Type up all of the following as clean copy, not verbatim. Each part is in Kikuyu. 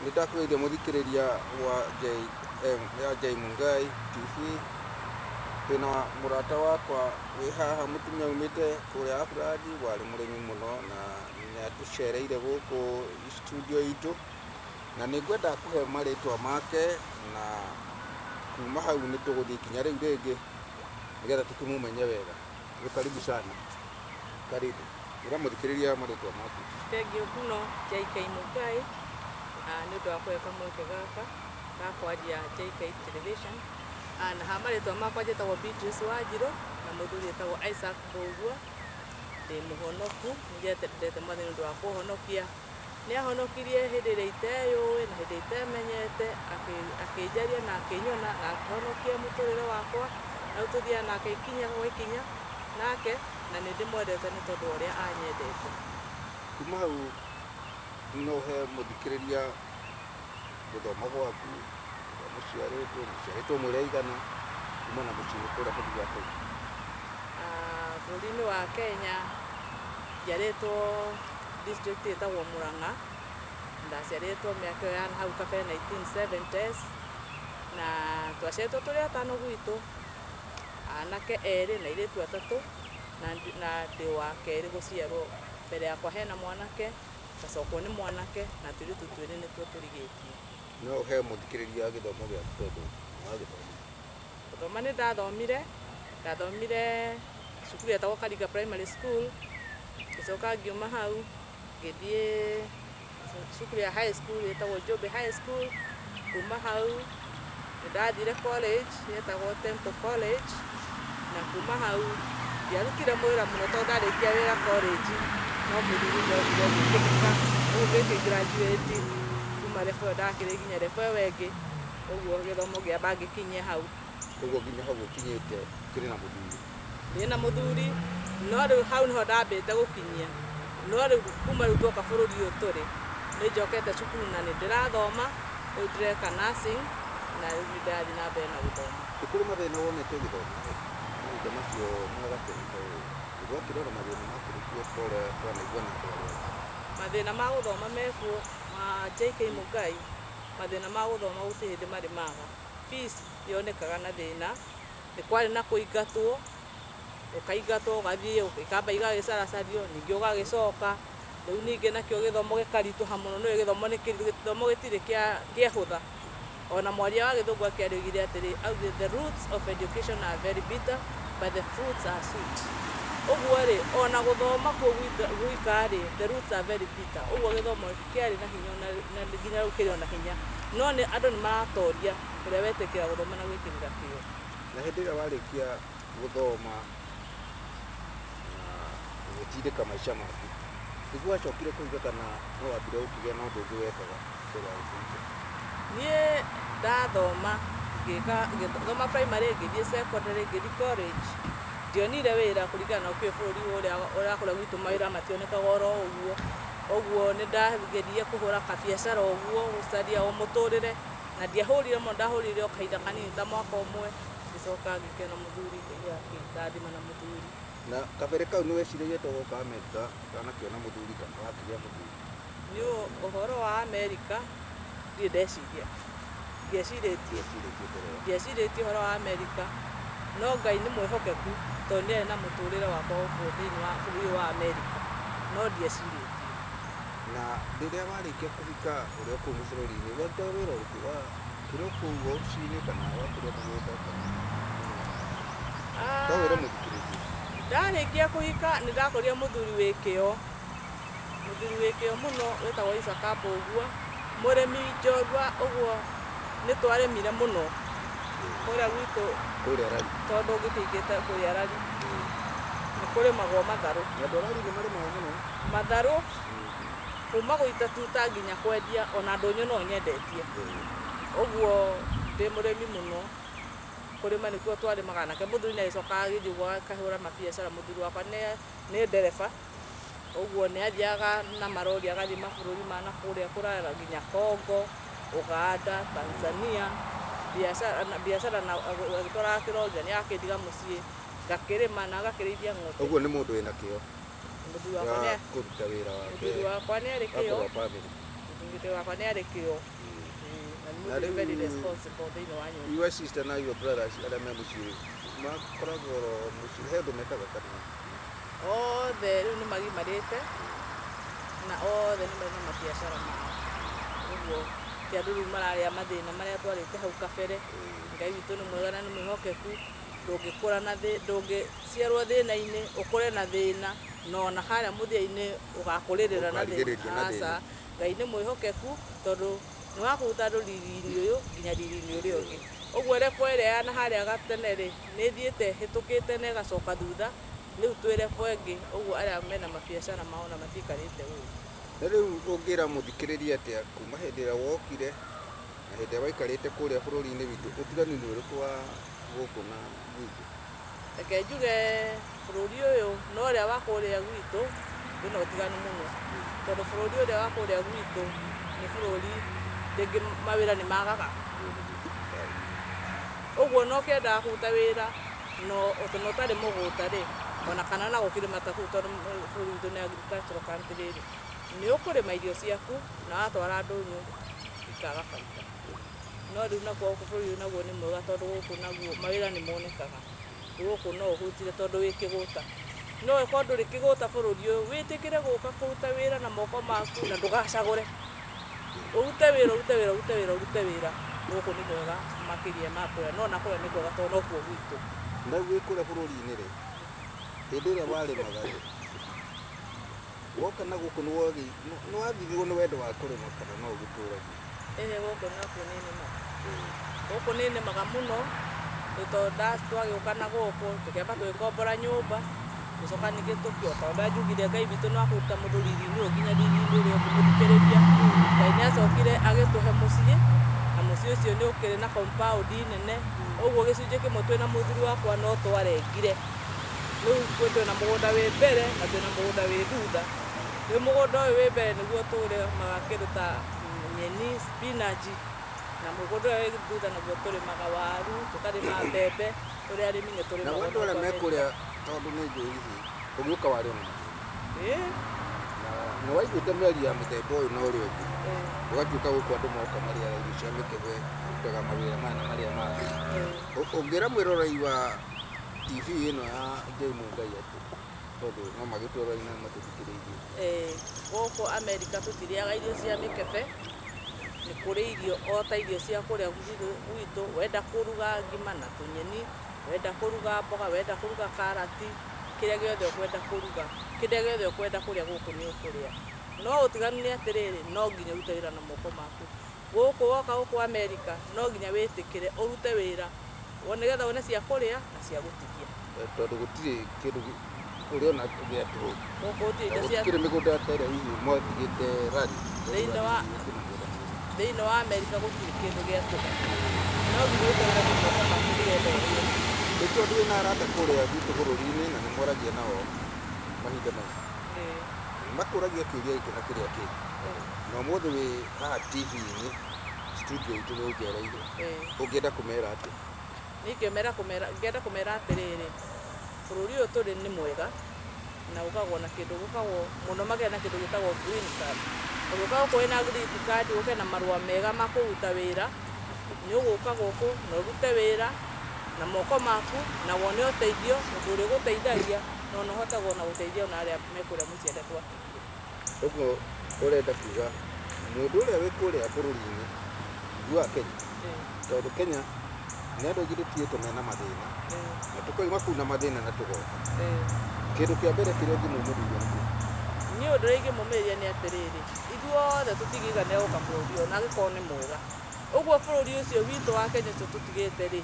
Nĩ ndakũgeithia mũthikĩrĩria wa JM ya J Mungai TV. Twĩna mũrata wakwa wĩ haha, mũtumia umĩte kũrĩa Aburandi, warĩ mũrĩmi mũno na nĩ atũcereire gũkũ studio itũ, na nĩ ngwenda kũhe marĩtwa make, na kuma hau nĩ tũgũthiĩ ikinya rĩu rĩngĩ nĩgetha tũkĩmũmenye wega. Karibu sana. Karibu. Ĩra mũthikĩrĩria marĩtwa maku. Thengiũ mũno JK Mũngai nĩ ũndũ wa kũhe kamweke gaka ga kwaria JK Television. Na ha marĩtwa makwa njĩtagwo Beatrice Wanjirũ na mũthuri etagwo Isaac Mbũgua. Ndĩ mũhonoku, nĩ ndendete Mwathani nĩ ũndũ wa kũhonokia. Nĩ ahonokirie hĩndĩ ĩrĩa iteyũĩ na hĩndĩ ĩrĩa itemenyete, akĩnjaria na akĩnyona na akĩhonokia mũtũrĩre wakwa. Na rĩu tũthiaga nake ikinya gwa ikinya nake na nĩ ndĩmwendete nĩ tondũ wa ũrĩa anyendete. Kuma hau no he mũthikĩrĩria gũthoma gwaku, ũrĩa mũciarĩtwo, mũciarĩtwo mũrĩ aigana, kuma na mũciĩ kũrĩa bũrũri wa Kenya? Bũrũri-inĩ wa Kenya njiarĩtwo district ĩtagwo Murang'a. Ndaciarĩtwo mĩaka ĩyo ya hau kabere 1970s, na twaciarĩtwo tũrĩ atano gwitũ, anake erĩ na airĩtu atatũ, na ndĩ wa kerĩ gũciarwo. Mbere yakwa hena mwanake, ngacokwo nĩ mwanake, na tũirĩtu twĩrĩ nĩtuo tũrigĩtie. No ũhe mũthikĩrĩria gĩthomo gĩaku, tondũ nĩwagĩthoma? Gũthoma nĩ ndathomire, ndathomire cukuru yetagwo Karinga Primary School, ngĩcoka ngiuma hau ngĩthiĩ cukuru ya high school ĩtagwo Njũmbĩ High School. Kuma hau nĩ ndathire college yetagwo Temple College, na kuma hau ndiarutire mwĩra mũno tondũ ndarĩkia wĩra college no mũthuri ndokire ngĩkĩhika, ũguo ngĩkĩ graduate kuma level ĩyo ndakĩrĩ nginya level ĩyo ĩngĩ, ũguo gĩthomo ngĩamba ngĩkinyia hau. Ũguo nginya hau ũkinyĩte ũkĩrĩ na mũthuri? Ndĩ na mũthuri, no rĩu hau nĩho ndambĩte gũkinyia. No rĩu kuma rĩu tuoka bũrũri ũyũ tũrĩ, nĩ njokete cukuru na nĩ ndĩrathoma, rĩu ndĩreka nursing na rĩu nĩ ndĩrathiĩ na mbere na gũthoma. Nĩ kũrĩ mathĩna wonete ũgĩthoma mahinda macio ma gatene? Tondũ nĩgwakĩrĩ ona mathĩna makĩrĩ kuo ta ũrĩa twanaigua na andũ arĩa angĩ. Mathĩna ma gũthoma mekuo ma JK Mũngai, mathĩna ma gũthoma gũtirĩ hĩndĩ marĩ maga. Fees yonekaga na thĩna, nĩ kwarĩ na kũingatwo, ũkaingatwo ũgathiĩ ikamba igagĩcaracario, ningĩ ũgagĩcoka. Rĩu ningĩ nakĩo gĩthomo gĩkaritũha mũno, nĩũĩ gĩthomo nĩ kĩritũ, gĩthomo gĩtirĩ kĩahũtha. Ona mwaria wa gĩthũngũ akĩarĩoigire atĩrĩ, augire, "The roots of education are very bitter, but the fruits are sweet." Ũguo rĩ, ona gũthoma kuo gwika rĩ, the roots are very bitter. Ũguo gĩthomo kĩarĩ na hinya na nginya rĩu kĩrĩ ona hinya. No nĩ andũ nĩ maratoria ũrĩa wetĩkĩra gũthoma na gwĩkĩrĩra kĩyo. Na hĩndĩ ĩrĩa warĩkia gũthoma na ũgĩtindĩka maica maku, nĩguo wacokire kũhika, kana no wambire gũkĩgĩa na ũndũ ũngĩ wekaga mbere ya gũkĩhika? Niĩ ndathoma, ngĩka ngĩthoma primary, ngĩthiĩ secondary, ngĩthiĩ college, ndionire wĩra kũringana na ũkĩũĩ bũrũri ũrĩa ũrĩa kũrĩa gwitũ mawĩra mationekaga oro ũguo. Ũguo nĩ ndageririe kũhũra kabiacara ũguo, gũcaria o mũtũrĩre, na ndiahũrire mũno, ndahũrire o kahinda kanini ta mwaka ũmwe, ngĩcoka ngĩkĩona mũthuri, Ngai akĩndathima na mũthuri. Na kabere kau nĩ weciragia ta ũgoka Amerika ũtanakĩona mũthuri kana wakĩgĩa mũthuri? Nĩ ũhoro wa Amerika ndirĩ ndeciria, ndiecirĩtie. Wecirĩtie mbere ya? Ndiecirĩtie ũhoro wa Amerika, no Ngai nĩ mwĩhokeku tondũ nĩ arĩ na mũtũrĩre wakwa gũkũ thĩinĩ wa bũrũri ũyũ wa Amerika, no ndiecirĩtie. Na rĩrĩa warĩkia kũhika ũrĩ o kũu bũrũri-inĩ, warutaga wĩra ũrĩkũ wa kĩrĩ o kũu obici-inĩ kana wakĩrĩ o mũgũnda, kana no wĩre mũthikĩrĩria? Ndarĩkia kũhika nĩ ndakorire mũthuri wĩ kĩo, mũthuri wĩ kĩo mũno wĩtagwo Isaka Mbũgua, mũrĩmi njorua. Ũguo nĩ twarĩmire mũno kũrĩa gwitũ. Kũrĩa Rari? Tondũ ngĩkĩingĩte kũrĩa Rari nĩ kũrĩmagwo matharũ. Na andũ a Rari nĩ marĩmaga mũno. Matharũ kuma gũita tuta nginya kwendia, ona ndũnyũ no nyendetie. Ũguo ndĩ mũrĩmi mũno, kũrĩma nĩkuo twarĩmaga nake. Mũthuri nĩ agĩcokaga agĩthiĩ ũguo akahũra mabiacara. Mũthuri wakwa nĩ ndereba, ũguo nĩ athiaga na marori agathiĩ mabũrũri ma na kũrĩa kũraya nginya Congo, Uganda, Tanzania, biacara na biacara, na agĩtwaraga kĩrori, na nĩ agakĩndiga mũciĩ ngakĩrĩma na agakĩrĩithia ng'ombe. Ũguo nĩ mũndũ wĩna kĩo Mũthuri wakwa wa nĩ kũruta wĩra wake mũthuri wakwa nĩ arĩ wa kĩo. Kũrora family. Mũthuri wakwa nĩ arĩ kĩo. Na nĩ Na mũndũ very rĩu- responsible thĩinĩ wa nyũmba. Your sister na your brothers arĩa me mũciĩ makoragwo mũciĩ he ũndũ mekaga kana? Othe rĩu nĩ magimarĩte na othe nĩ marĩ na mabiacara mao, ũguo ti andũ rĩu mararĩa mathĩna marĩa twarĩte hau kabere. Ngai witũ nĩ mwega na nĩ mwĩhokeku. Ndũngĩkũra na ndũngĩciarwo thĩna-inĩ ũkũre na thĩna, na ona harĩa mũthia-inĩ ũgakũrĩrĩra na Ũkarigĩrĩria na thĩna. thĩna. Aca, Ngai nĩ mwĩhokeku tondũ nĩ wakũruta andũ riri-inĩ ũyũ nginya riri-inĩ ũrĩa ũngĩ. Ũguo level ĩrĩa ya na harĩa gatene rĩ, nĩ ĩthiĩte ĩhĩtũkĩte na ĩgacoka thutha, rĩu twĩ level ĩngĩ, ũguo arĩa mena mabiacara mao na matiikarĩte ũru. Na rĩu ũngĩra mũthikĩrĩria atĩa kuma hĩndĩ ĩrĩa wokire na hĩndĩ ĩrĩa waikarĩte kũrĩa bũrũri-inĩ witũ, ũtiganu nĩ ũrĩkũ wa gũkũ na gwitũ? Reke njuge bũrũri ũyũ na ũrĩa wa kũrĩa gwitũ wĩna ũtiganu mũno, tondũ bũrũri ũrĩa wa kũrĩa gwitũ nĩ bũrũri rĩngĩ mawĩra nĩ magaga, ũguo no ũkĩendaga kũruta wĩra no na ũtarĩ mũgũta rĩ, ona kana na gũkĩrĩma ta kũu, tondũ bũrũri witũ nĩ agricultural country rĩ, nĩ ũkũrĩma irio ciaku na watwara ndũnyũ ikaga baita. No rĩu nakuo gũkũ bũrũri ũyũ naguo nĩ mwega, tondũ gũkũ naguo mawĩra nĩ monekaga. Gũkũ no ũhutire tondũ wĩ kĩgũta, no ĩkorwo ndũrĩ kĩgũta bũrũri ũyũ, wĩtĩkĩre gũka kũruta wĩra na moko maku na ndũgacagũre, ũrute wĩra, ũrute wĩra, ũrute wĩra, ũrute wĩra. Gũkũ nĩ kwega makĩria ma kũrĩa, no na kũrĩa nĩ kwega tondũ nokuo gwitũ. Na rĩu wĩ kũrĩa bũrũri-inĩ rĩ, hĩndĩ ĩrĩa warĩmaga rĩ, woka na gũkũ nĩ wathirwo nĩ wendo wa kũrĩma kana no ũgĩtũragia? Ĩhĩ, gũkũ nakuo nĩ nĩmaga, gũkũ nĩ nĩmaga mũno, nĩ tondũ twagĩũka na gũkũ tũkĩamba tũgĩkombora nyũmba, tũcoka ningĩ tũkĩoka ũrĩa njugire Ngai witũ nĩ wakũruta mũndũ riri-inĩ ũyũ nginya riri-inĩ ũrĩa ũngĩ mũthikĩrĩria. Ngai nĩ acokire agĩtũhe mũciĩ, na mũciĩ ũcio nĩ ũkĩrĩ na compound nene, ũguo gĩcunjĩ kĩmwe twĩna mũthuri wakwa no twarengire. Rĩu twĩna mũgũnda wĩ mbere na twĩna mũgũnda wĩ thutha. Rĩu mũgũnda ũyũ wĩ mbere nĩguo tũrĩmaga kĩndũ ta nyeni, spinach, na mũgũnda ũyũ wĩ thutha naguo tũrĩmaga waru, tũkarĩma mbembe, tũrĩ arĩmi nĩ Na tũrĩmaga. andũ arĩa me kũrĩa, tondũ nĩ njũĩ hihi ũgĩũka warĩ ona mathĩna na nĩ waiguĩte mĩario ya mũthemba ũyũ na ũrĩa ũngĩ, ũgatuĩka gũkũ andũ moka marĩaga irio cia mĩkebe, marutaga mawĩra maya na marĩa mangĩ. Ũngĩra mwĩrorei wa TV ĩno ya Jay Mungai atĩ tondũ no magĩtwĩrorei na matũthikĩrĩirie? Gũkũ Amerika tũtirĩaga irio cia mĩkebe, nĩ kũrĩ irio o ta irio cia kũrĩa gwitũ. Wenda kũruga ngima na tũnyeni, wenda kũruga mboga, wenda kũruga karati, kĩrĩa gĩothe ũkwenda kũruga, kĩrĩa gĩothe ũkwenda kũrĩa gũkũ nĩ ũkũrĩa. No ũtiganu nĩ atĩrĩrĩ, no nginya ũrute wĩra na moko maku. Gũkũ woka gũkũ Amerika no nginya wĩtĩkĩre ũrute wĩra nĩgetha wone cia kũrĩa na cia gũtigia. Tondũ gũtirĩ kĩndũ ũrĩona gĩa tũhũ. Gũkũ gũtirĩ indo cia Gũtikĩrĩ mĩgũnda ta ĩrĩa hihi mwatigĩte rari. Thĩinĩ wa Amerika gũtirĩ kĩndũ gĩa tũhũ, no nginya ũrute wĩra na moko maku nĩgetha ũrĩe. Nĩ tondũ wĩna arata kũrĩa gwitũ bũrũri-inĩ na nĩ mwaragia nao mahinda maya, makũragia kĩũria gĩkĩ na kĩrĩa kĩngĩ, na ũmũthĩ wĩ haha TV-inĩ studio itũ nĩ ũnjereire, ũngĩenda kũmera atĩa? Niĩ ingĩmera kũmera, ngĩenda kũmera atĩrĩrĩ, bũrũri ũyũ tũrĩ nĩ mwega na ũkagwo na kĩndũ gũkagwo mũno makĩria na kĩndũ gĩtagwo green card. Ũgĩũka gũkũ wĩna green card, ũke na marũa mega ma kũruta wĩra, nĩ ũgũka gũkũ na ũrute wĩra na moko maku na wone ũteithio, ũndũ ũrĩa ũgũteithagia na ona ũhote ona gũteithia ona arĩa me kũrĩa mũciĩ arĩa twatigire. Ũguo ũrenda kuga mũndũ ũrĩa wĩ kũrĩa bũrũri-inĩ wa Kenya, tondũ Kenya nĩ andũ aingĩ tũtigĩtwo mena mathĩna na tũkoima kũu na mathĩna na tũgoka, kĩndũ kĩa mbere kĩrĩa ũngĩmũmĩrĩria nĩ kĩĩ? Niĩ ũndũ ũrĩa ingĩmũmĩrĩria nĩ atĩrĩrĩ, ithuothe tũtigĩiganĩra gũka bũrũri ũyũ na angĩkorwo nĩ mwega. Ũguo bũrũri ũcio witũ wa Kenya ũcio tũtigĩte rĩ,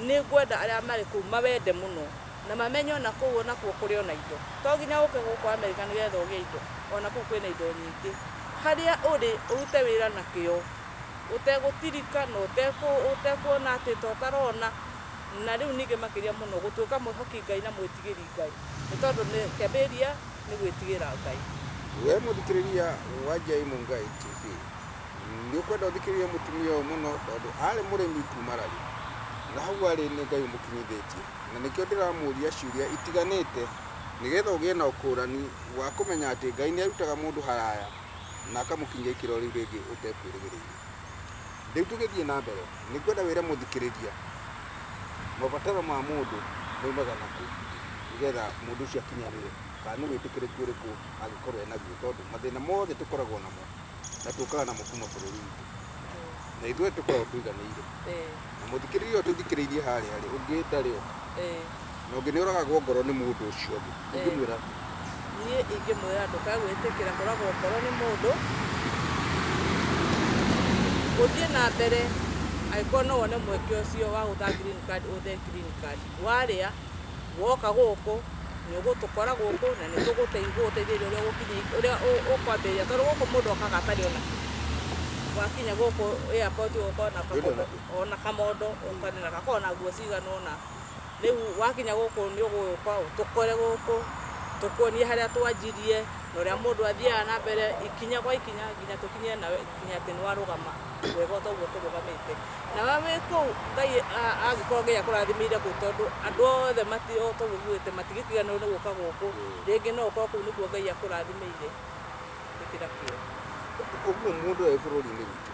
nĩ ngwenda arĩa marĩ kũu mawende mũno na mamenye ona kũu onakuo kũrĩ ona indo. To nginya ũke gũkũ Amerika nĩgetha ũgĩe indo, ona kũu kwĩna indo nyingĩ. Harĩa ũrĩ ũrute wĩra na kĩo, ũtegũtirika na ũtekuona atĩ ta ũtarona. Na rĩu ningĩ makĩria mũno gũtuĩka mwĩhoki Ngai na mwĩtigĩri Ngai, nĩ tondũ nĩ kĩambĩrĩria nĩ gwĩtigĩra Ngai. We mũthikĩrĩria wa Jay Mungai TV, nĩ ũkwenda ũthikĩrĩrie mũtumia ũyũ mũno tondũ arĩ mũrĩmi kuma rari na hau arĩ nĩ Ngai ũmũkinyithĩtie, na nĩkĩo ndĩramũria ciũria itiganĩte nĩgetha ũgĩe na ũkũrani wa kũmenya atĩ Ngai nĩ arutaga mũndũ haraya. Na akamũkinyia ikĩro rĩu rĩngĩ ũtekwĩrĩgĩrĩire. Rĩu tũgĩthiĩ na mbere, nĩ ngwenda wĩre mũthikĩrĩria mabataro ma mũndũ maumaga nakũ nĩgetha mũndũ ũcio akinyanĩre, kana nĩ wĩtĩkĩrĩku ũrĩkũ angĩkorwo enaguo, tondũ mathĩna mothe tũkoragwo namo na tũkaga namo kuma bũrũri witũ, na ithuĩ tũkoragwo tũiganĩire. Na mũthikĩrĩria ũyũ tũthikĩrĩirie harĩa rĩ, ũngĩ ndarĩ o, na ũngĩ nĩ ũragagwo ngoro nĩ mũndũ ũcio ũngĩ. Ũngĩmwĩra atĩa? Niĩ ingĩmwĩra ndũkae gwĩtĩkĩra kũragwo ngoro nĩ mũndũ, ũthiĩ na mbere. Angĩkorwo no wone mweke ũcio wa gũtha green card, ũthe green card. Warĩa woka gũkũ, nĩ ũgũtũkora gũkũ na nĩ tũgũteithĩrĩria ũrĩa ũgũkinya ũrĩa ũkwambĩrĩria, tondũ gũkũ mũndũ okaga atarĩ ona kĩ. Wakinya gũkũ airport ũgoka na kamondo, ona kamondo ũkane na gakorwo na nguo cigana ũna. Rĩu wakinya gũkũ nĩ ũgũka ũtũkore gũkũ, tũkuonie harĩa twanjirie na ũrĩa mũndũ athiaga na mbere ikinya kwa ikinya nginya tũkinye nawe nginya atĩ nĩ warũgama wega o ta ũguo tũrũgamĩte. Nawe wĩ kũu Ngai angĩkorwo Ngai akũrathimĩire kũu, tondũ andũ othe mati o ta ũguo ugĩte matingĩkiganĩrwo nĩ gũka gũkũ, rĩngĩ no ũkorwo kũu nĩkuo Ngai akũrathimĩire. Ĩkĩra kĩo. Ũguo mũndũ e bũrũri-inĩ witũ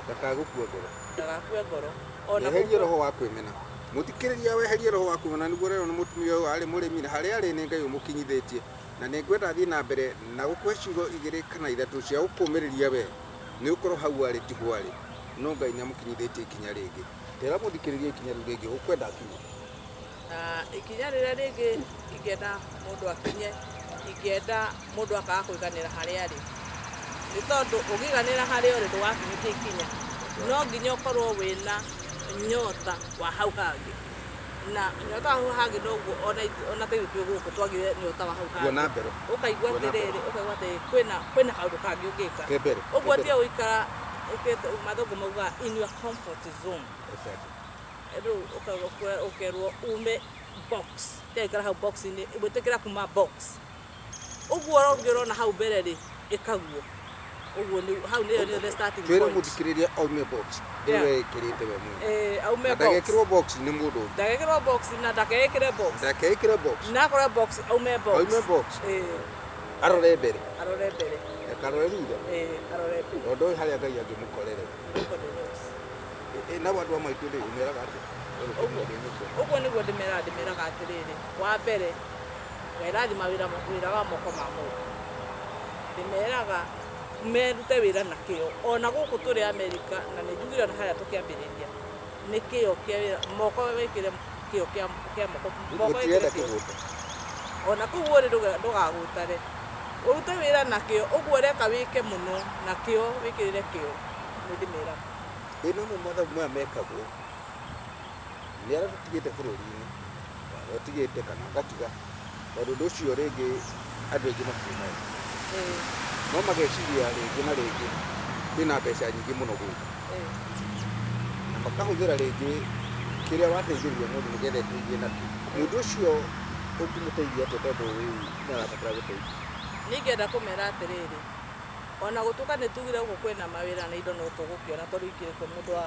ndakagũkua ngoro. Ndagakue ngoro ona Weherie gũkũ. Roho wa kwĩmena. Mũthikĩrĩria, weherie roho wa kwĩmena. Nĩguo rero nĩ mũtumia ũyũ arĩ mũrĩmi, na harĩa arĩ nĩ Ngai ũmũkinyithĩtie, na nĩ ngwenda athiĩ na mbere na gũkũhe ciugo igĩrĩ kana ithatũ cia gũkũmĩrĩria we nĩ ũkorwo hau arĩ tiho arĩ, no Ngai nĩ amũkinyithĩtie ikinya rĩngĩ. Tera mũthikĩrĩria ikinya rĩu rĩngĩ ũkwenda akinye. Na ikinya rĩrĩa rĩngĩ ingĩenda mũndũ akinye, ingĩenda mũndũ akaga kũiganĩra harĩa arĩ, nĩ tondũ ũngĩiganĩra harĩa ũrĩ ndũgakinyĩtie ikinya. No nginya ũkorwo wĩna nyota wa hau hangĩ, na nyota wa hau hangĩ noguo ona ta ithuĩ twĩ gũkũ twagire nyota wa hau Kuona hangĩ. mbere. Ũkaigua Kuona mbere. atĩrĩrĩ, ũkaigua atĩ kwĩna kaũndũ kangĩ ũngĩka. Ke mbere. Ũguo Ke tiga gũikara mathũngũ maugaga in your comfort zone. Rĩu ũkerwo ume box, tiga gũikara hau box-inĩ, gwĩtĩkĩra kuma box ũguo ũngĩ ũrona hau mbere rĩ, ĩkaguo ũguo hau nĩyo nĩyo the starting Twĩre point. Mũthikĩrĩria aume box Yeah. ĩrĩa wekĩrĩte we mwene. Aume Na box. ndagekĩrwo box nĩ mũndũ ũngĩ. Ndagekĩrwo box na ndakekĩre box. Ndakekĩre box. Na akorwo box, aume box. Aume box. Arore mbere. Arore mbere. Ndakarore thutha. Arore mbere. Tondũ ndũĩ harĩa Ngai angĩmũkorerera. Nobody knows. Nao andũ a maitũ rĩ, ũmeraga atĩa? Ũguo nĩguo ndĩmeraga atĩrĩrĩ, wa mbere Ngai rathima wĩra wa moko ma mũndũ. Ndĩmeraga merute wĩra na kĩo, ona gũkũ tũrĩ Amerika, na nĩ njugire ona harĩa tũkĩambĩrĩria nĩ kĩo kĩa wĩra moko, wĩkĩre kĩo kĩa moko moko wĩkĩre Gũtirenda kĩo. kĩgũta. Ona kũu ũrĩ ndũgagũtare, ũrute wĩra na kĩo, ũguo ũreka wĩke mũno na kĩo, wĩkĩrĩre kĩo, nĩ ndĩmeraga. Namo mathabu maya mekagwo nĩ arĩa tũtigĩte bũrũri-inĩ, arĩa ũtigĩte kana ngatiga, tondũ ũndũ ũcio rĩngĩ andũ aingĩ matiũmaĩ, no mageciria rĩngĩ na rĩngĩ kwĩna mbeca nyingĩ mũno gũkũ, na makahũthĩra rĩngĩ kĩrĩa wateithĩrĩria mũndũ nĩgetha eteithie nakĩo. Mũndũ ũcio ũngĩmũteithia atĩa, tondũ rĩu nĩ arabatara gũteithio? Niĩ ingĩenda kũmera atĩrĩrĩ, ona gũtuĩka nĩ tugire gũkũ kwĩna mawĩra na indo no tũgũkĩona, tondũ ikĩrĩ kuo mũndũ wa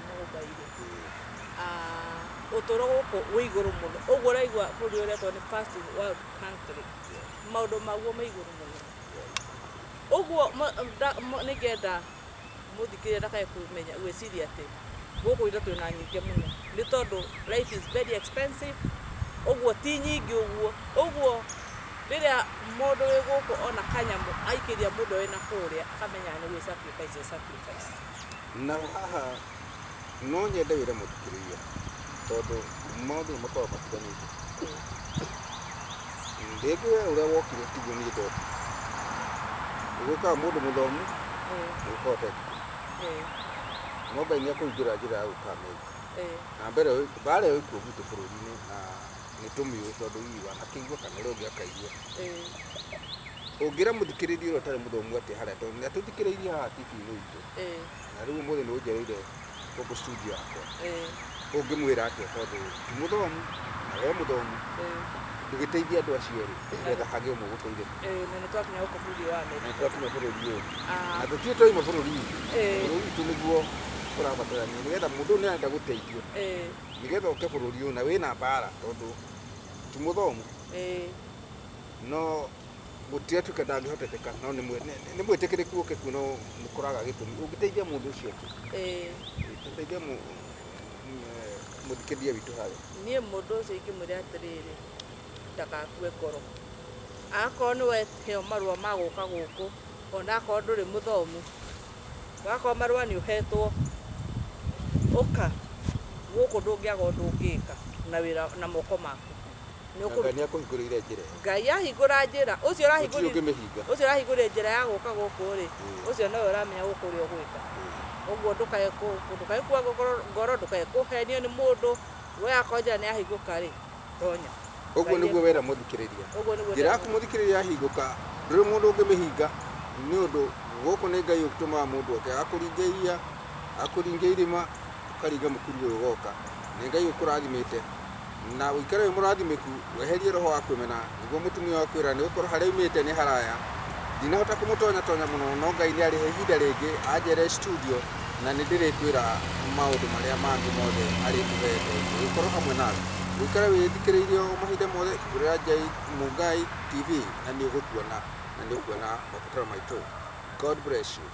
mũgũnda-inĩ, ũtũro gũkũ wĩ igũrũ mũno. Ũguo ũraigua bũrũri ũretwo nĩ first world country, maũndũ maguo me igũrũ mũno. Ũguo nĩngĩenda mũthikĩrĩria ndakae kũmenya gwĩciria atĩ gũkũ indo twĩna nyingĩ mũno, nĩ tondũ life is very expensive. Ũguo ti nyingĩ ũguo. Ũguo rĩrĩa mũndũ wĩ gũkũ ona kanyamũ aikĩria mũndũ wĩna kũrĩa, akamenya nĩ gwĩ sacrifice, sacrifice. Na haha no nyende wĩre mũthikĩrĩria, tondũ maũndũ nĩ makoragwo matiganĩte. Rĩngĩ we ũrĩa wokire tiguo niĩ ndokire. Nĩgũkaga mũndũ mũthomu, nĩgũkaga ũtokire, no Ngai nĩ akũhingũra njĩra ya gũka Amerika. Na mbere mbara ĩyo ĩkuo gwitũ bũrũri-inĩ, na nĩ tũmĩũĩ, tondũ hihi wanakĩigua kana ũrĩa ũngĩ akaigua. Ũngĩra mũthikĩrĩria ũrĩa ũtarĩ mũthomu atĩa harĩa, tondũ nĩ atũthikĩrĩirie haha TV-inĩ itũ, na rĩu ũmũthĩ nĩ ũnjereire gũkũ studio yakwa, ũngĩmwĩra atĩa, tondũ ti mũthomu na we mũthomu, ndũgĩteithie andũ acio erĩ nĩgetha hagĩe ũmwe gũteithĩka? Na nĩ twakinya gũkũ bũrũri wa Na Amerika. nĩ twakinya bũrũri ũyũ, na tũtirĩ twaima bũrũri witũ. Bũrũri witũ nĩguo ũrabatarania nĩgetha mũndũ ũyũ nĩ arenda gũteithio, nĩgetha ũke bũrũri ũyũ na wĩna mbara, tondũ ti mũthomu, no Gũtiratuĩka ndangĩhoteteka, no nĩ mwĩtĩkĩrĩku ũke kuo, no nĩ kũraga gĩtũmi. Ũngĩteithia mũndũ ũcio atĩa? Ũngĩteithia mũthikĩrĩria witũ harĩa? Niĩ mũndũ ũcio ingĩmwĩra atĩrĩrĩ, ndagakue ngoro. Akorwo nĩ weheo marũa ma gũka gũkũ, ona akorwo ndũrĩ mũthomu, wakorwo marũa nĩ ũhetwo, ũka gũkũ, ndũngĩaga ũndũ ũngĩka na wĩra na moko maku. Nĩ Na ũkũruta. Ngai nĩ akũhingũrĩire njĩra ĩyo. Ngai ahingũra njĩra, ũcio Gũtirĩ ũrahingũrire ũngĩmĩhinga. Ũcio ũrahingũrire njĩra ya gũka gũkũ rĩ, ũcio nowe ũramenya gũkũ ũrĩa ũgwĩka. Ũguo ndũkae kua ngoro, ndũkae kũhenio nĩ mũndũ. We akorwo njĩra nĩ yahingũka rĩ, tonya. Ũguo Ngai nĩguo wera mũthikĩrĩria. Ũguo nĩguo. Njĩra yaku mũthikĩrĩria yahingũka, ndũrĩ mũndũ ũngĩmĩhinga, nĩ ũndũ gũkũ nĩ Ngai ũtũmaga mũndũ oke akũringe iria, akũringe irĩma, ũkaringa mũkuru ũyũ ũgoka. Nĩ Ngai ũkũrathimĩte na ũikare wĩ mũrathimĩku, weherie roho wa kwĩmena. Nĩguo mũtumia wa kwĩra, nĩ gũkorwo harĩa aumĩte nĩ haraya, ndinahota kũmũtonya tonya mũno, no Ngai nĩ arĩhe ihinda rĩngĩ anjere studio na nĩ ndĩrĩkwĩra maũndũ marĩa mangĩ mothe arĩtũhete. Gũkorwo hamwe nawe, ũikare wĩthikĩrĩirie o mahinda mothe. Hingũrĩra Jay Mungai TV na nĩ ũgũtuona na nĩ ũkuona mabataro maitũ. God bless you.